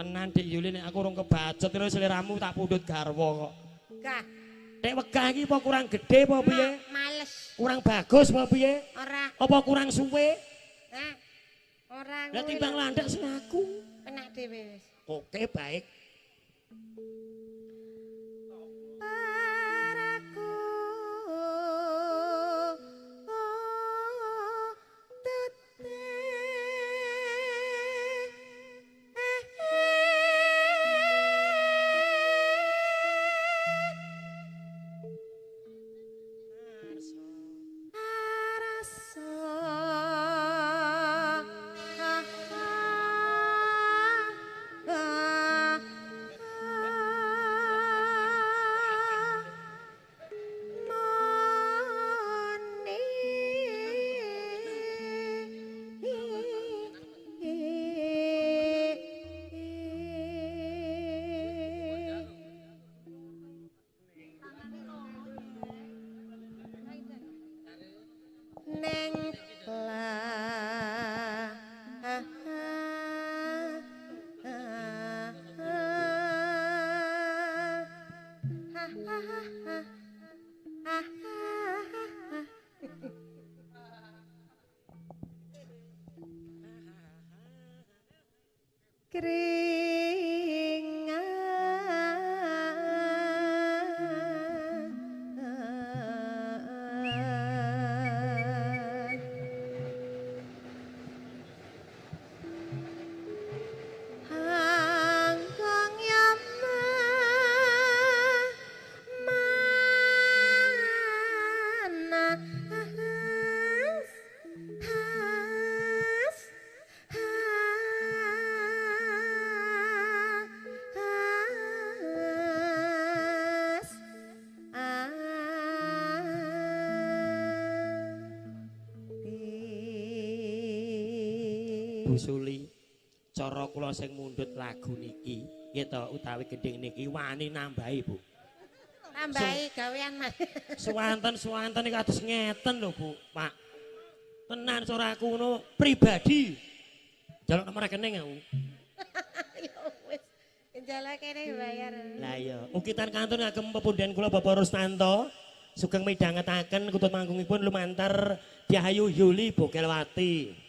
Tenan Dik Yuli nek aku urung kebacut terus seliramu tak pundhut garwa kok. Gah. Nek wegah iki apa kurang gedhe apa piye? Males. Kurang bagus apa piye? Ora. Apa kurang suwe? Hah? Ora. Lah timbang landhak sing aku. Penak dhewe wis. Oke, baik. Paraku Suli, cara kula sing mundhut lagu niki, nggih to, utawi gendhing niki wani nambahi, Bu. Nambahi gawean, Mas. Suwanten-suwanten iki kados ngeten lho, Bu, Pak. Tenan suaraku ngono pribadi. Njaluk nomor rekening aku. Ya wis, njaluk kene bayar. Lah iya, ukitan kantun ngagem pepundhen kula Bapak Rusnanto sugeng midhangetaken kutut manggungipun lumantar Diayu Yuli Bogelwati.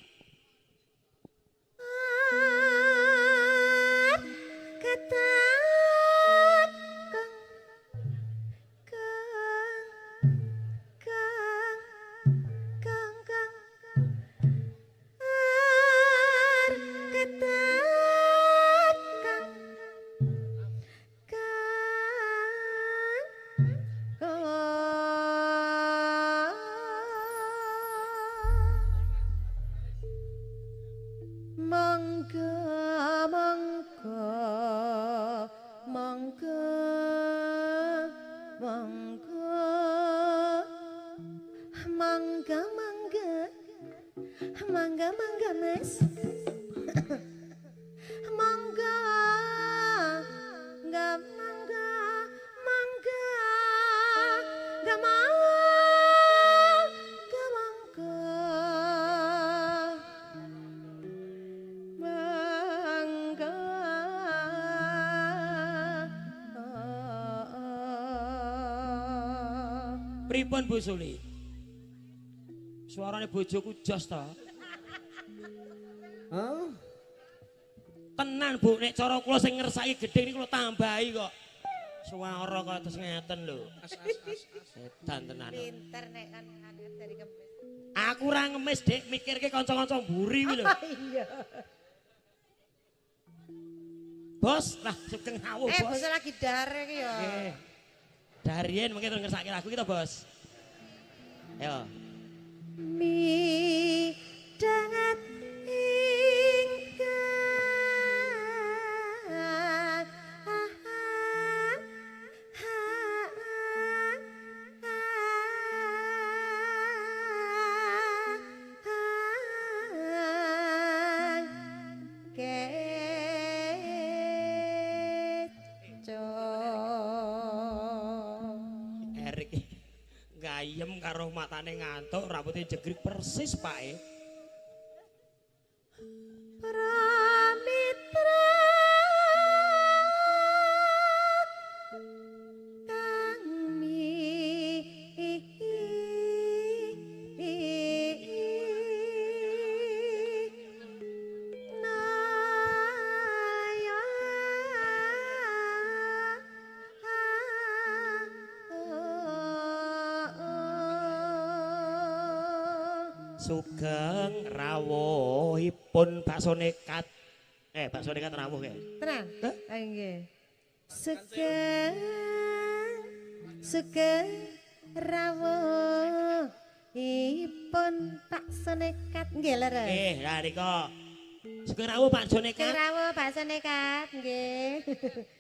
Pripun Bu Suli? Suarane bojoku jos ta? Hah? Tenan Bu, nek cara kula sing ngersaki gedhe niku kula tambahi kok. Suara kok terus ngeten lho. Edan tenan. Pinter nek kan dari kemis. Aku ora ngemis, Dik, mikirke kanca-kanca mburi kuwi lho. Iya. Bos, lah sugeng hawuh, Bos. Bos lagi dahar iki ya. Nggih. Darien mungkin terus ngersake lagu kita, Bos. Ayo. Midhanget ingkang Gayem karo matane ngantuk, rambutnya jegrik persis Pak e. Pramitra Sugeng rawuhipun bakso nekat. Bakso nekat rawuh kae. Tenang. Hah? Nggih. Sugeng sugeng rawuhipun bakso nekat nggih leres. Nggih, lha nika. Sugeng rawuh bakso nekat. Sugeng rawuh bakso nekat nggih.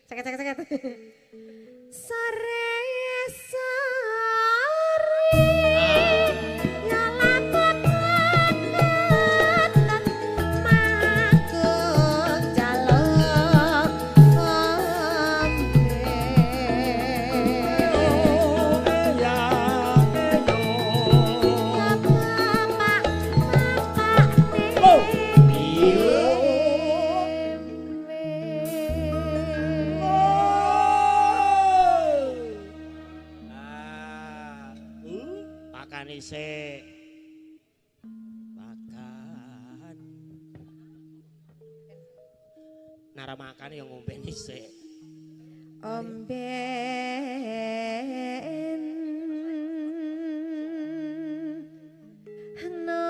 Seket seket seket. Sore sore ya lapot magung jaluk ombe ya bapak Oh. Pakan isik. Pakan. Nara makan yang ngombe isik. Omben no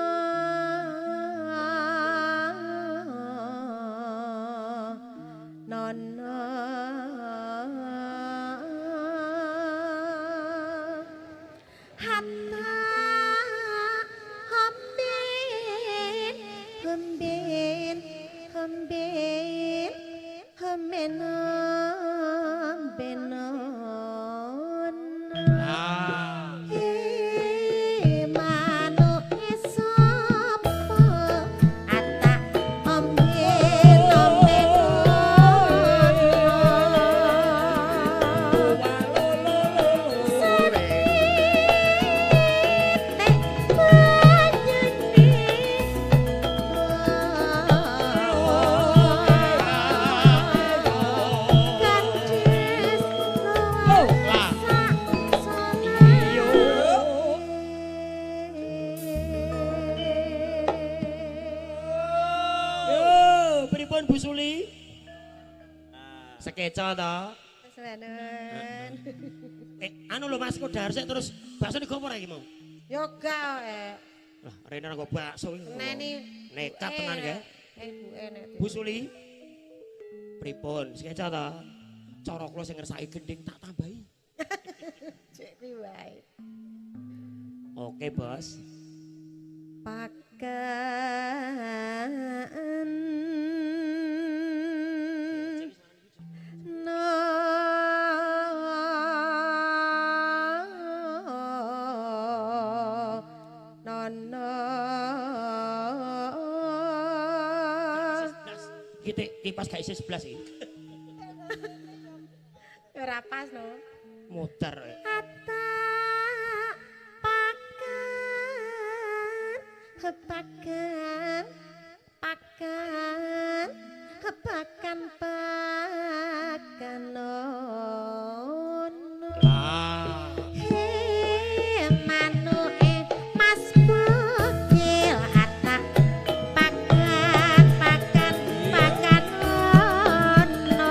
nono hatta homben homben homben homben hombenon Ah. Manuke sapa atak omben ombenon Tek banyune Gadis sak Yo, pripun Bu Suli? Sekeca to? Sewenun. Anu lho Mas, kok dhahar sik terus bakso niku apa ora iki mau? Yo gak eh. Lah, rene ora nggo bakso iki. Neni Nekat tenan ya. Ibuke nek. Bu Suli. Pripun? Sekeca to? Cara kula sing ngersaki gending tak tambahi. Cek kuwi wae. Oke, Bos. Pakan no no Iki kipas gak isi 11 iki. Ora pas no. Muter. Atak pakan pakan pakan pakan pakan ono. Ah. He manuke Mas Bokil atak pakan pakan pakan ono.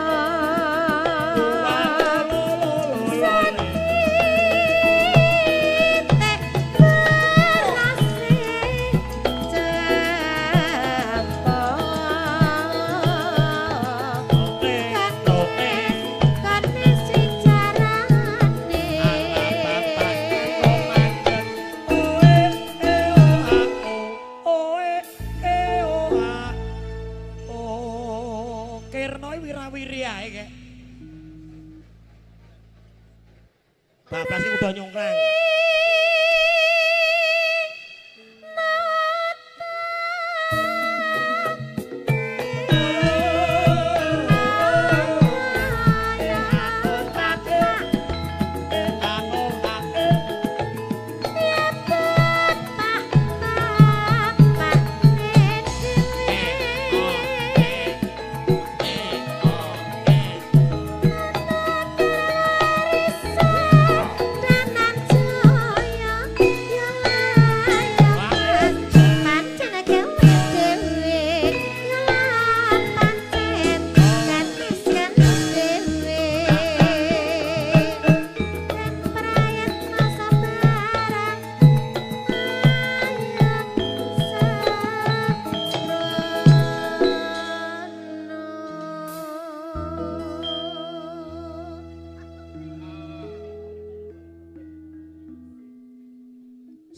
Setitik berase jempol. Kane sing carane. Kirno wirawiri ae kek. Bablas iki udah nyongklang. Danan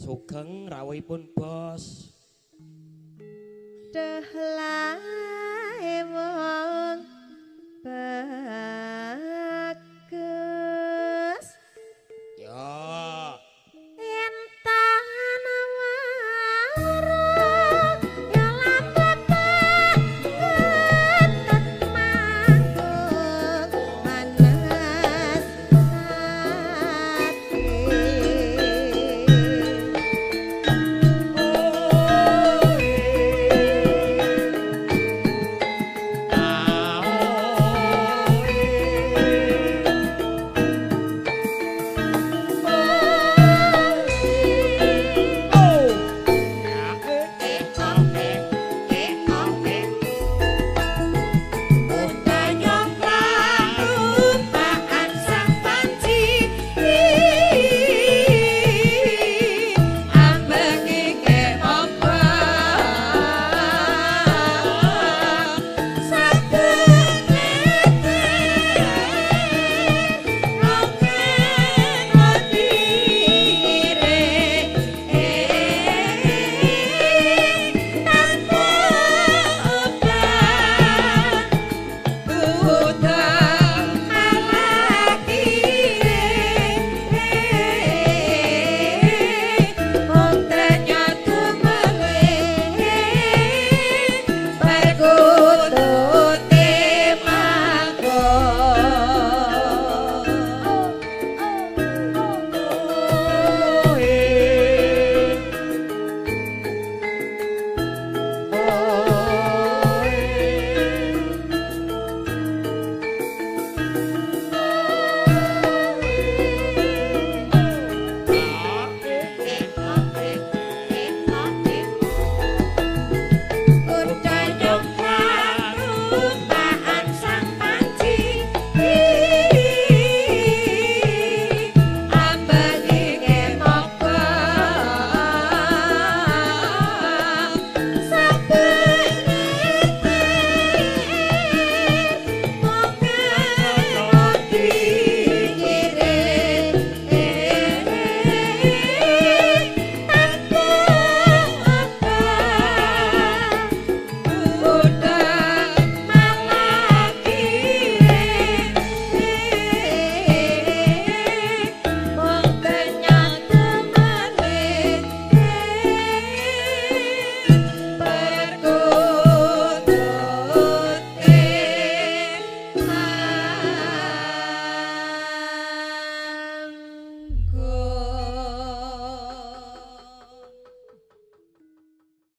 Sugeng rawuhipun bos.